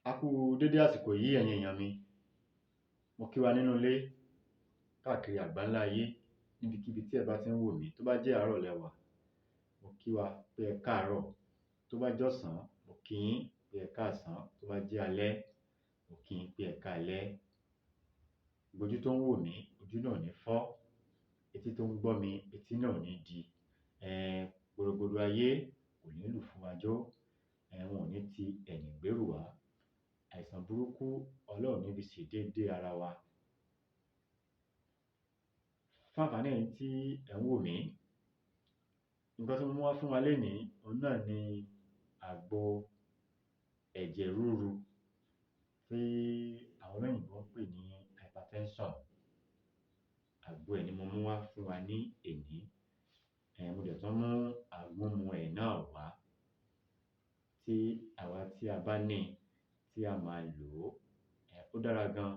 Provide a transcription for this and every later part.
A kú dédé àsìkò yìí, ẹ̀yin èèyàn mi. Mo kí wa nínú ilé káàkiri àgbáńlá ayé, níbikíbi tí ẹ bá ti ń wò mí. Tó bá jẹ́ àárọ̀ lẹ wà, mo kí wa pé ẹ káàárọ̀. Tó bá jọ̀sán, mo kí yín pé ẹ káàsán. Tó bá jẹ́ alẹ́, mo kí yín pé ẹ káalẹ́. Ojú tó ń wò mí, ojú náà ò ní fọ́. Etí tó ń gbọ́ mi, etí náà ò ní di. Gbòrògbòdò ayé kò ní lù fún wa jó. Wọn ò ní ti ẹ̀yìn gbérù wá. Àìsàn burúkú, Ọlọ́run ní fi ṣe déédé ara wa. Fún àǹfààní ẹ̀yin tí ẹ̀ ń wò mí, nǹkan tí mo mú wá fún wa lénìí, òun náà ni àgbo ẹ̀jẹ̀ ríru tí àwọn olóyìnbo ń pè ní hypertension. Àgbo ẹ̀ ni mo mú wá fún wa ní èní. Mo dẹ̀ tún mú àgúnmu ẹ̀ náà wá tí àwa tí a bá ní tí a máa lò ó. Ó dára gan,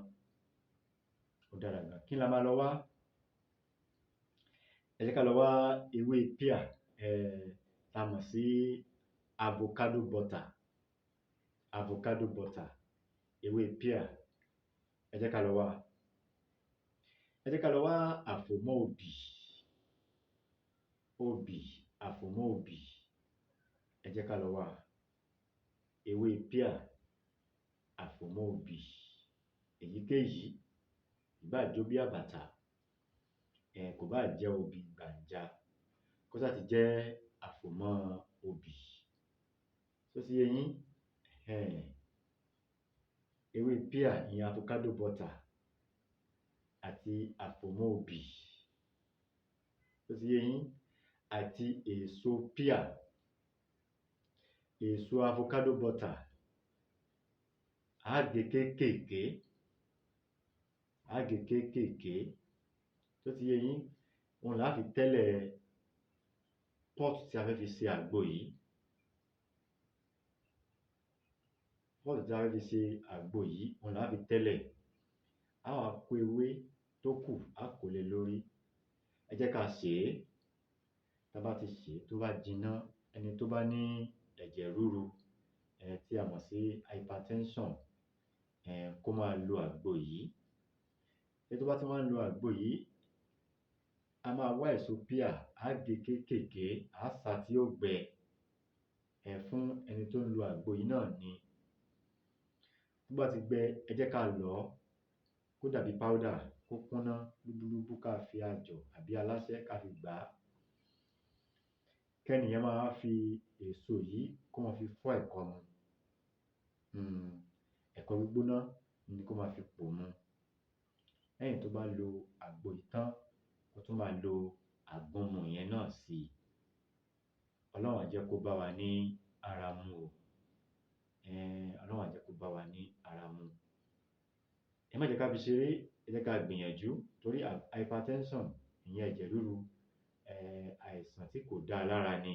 ó dára gan. Kí la máa lọ wá? Ẹ jẹ́ ká lọ wá ewé píà, tá a mọ̀ sí avocado butter. Avocado butter, ewé píà. Ẹ jẹ́ ká lọ wá. Ẹ jẹ́ ká lọ wá àfòmọ́ obì. Obì, àfòmọ́ obì. Ẹ jẹ́ ká lọ wá. Ewé píà, àfòmọ́ obì. Èyíkéyìí, ìbáà jẹ́ obì àbàtà, kò bá jẹ́ obì gbàǹja, kó sá ti jẹ́ àfòmọ́ obì. Ṣó ti yé yín? Ewé píà, ìyẹn avocado butter àti àfòmọ́ obì. Ṣó ti yé yín? Àti èso píà, èso avocado butter. Á gé kéékèèké, á gé kéékèèké. Ṣó ti yé yín? Òun là á fi tẹ́lẹ̀ pot tí a fẹ́ fi ṣe àgbo yìí. Pot tí a fẹ́ fi ṣe àgbo yìí, òun là á fi tẹ́lẹ̀. Á wá kó ewé tó kù, á kó lé lórí. Ẹ jẹ́ ká sè é. Tá bá ti sè é, tó bá jiná, ẹni tó bá ní ẹ̀jẹ̀ ríru, tí a mọ̀ sí hypertension, kó máa lo àgbo yìí. Ẹni tó bá ti wá ń lo àgbo yìí, a máa wá èso píà, á gé kéékèèké, á sá tí ó gbẹ, fún ẹni tó ń lo àgbo yìí náà ni. Tó bá ti gbẹ, ẹ jẹ́ ká lọ̀ ọ́ kó dàbí powder, kó kúnná lúbúlúbú, ká fi ajọ̀ àbí alásẹ́ ká fi gbà á. Kẹ́ni yẹn máa fi èso yìí kó máa fi fọ́ ẹ̀kọ mu. Ẹ̀kọ gbígbóná ni kó máa fi pò mu. Lẹ́yìn tó bá lo àgbo yìí tán, kó tún máa lo àgúnmu yẹn náà sí i. Ọlọ́run á jẹ́ kó bá wa ní ara mu o. Ọlọ́run á jẹ́ kó bá wa ní ara mu. Ẹ má jẹ́ ká fi ṣeré, ẹ jẹ́ ká gbìyànjú torí hypertension, ìyẹn ẹ̀jẹ̀ ríru, àìsàn tí kò dáa lára ni.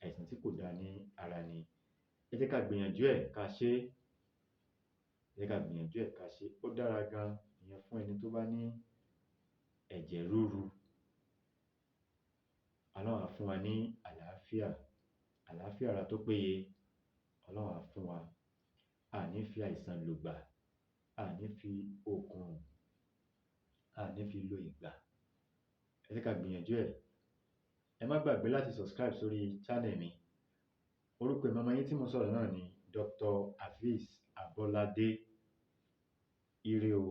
Àìsàn tí kò dáa ní ara ni. Ẹ jẹ́ ká gbìyànjú ẹ̀ ká ṣe. Ẹ jẹ́ ká gbìyànjú ẹ̀ ká ṣe. Ó dára gan, ìyẹn fún ẹni tó bá ní ẹ̀jẹ̀ ríru. Ọlọ́run á fún wa ní àlàáfíà, àlàáfíà ara tó péye. Ọlọ́run á fún wa. A ní fi àìsàn lògbà, a ní fi okùn, a ní fi lo ìgbà. Ẹ jẹ́ ká gbìyànjú ẹ̀. Ẹ má gbàgbé láti subscribe sórí channel mi. Orúkọ èmi ọmọ yín tí mo sọ̀rọ̀ náà ni Dr. Hafiz Abolade. Ire o.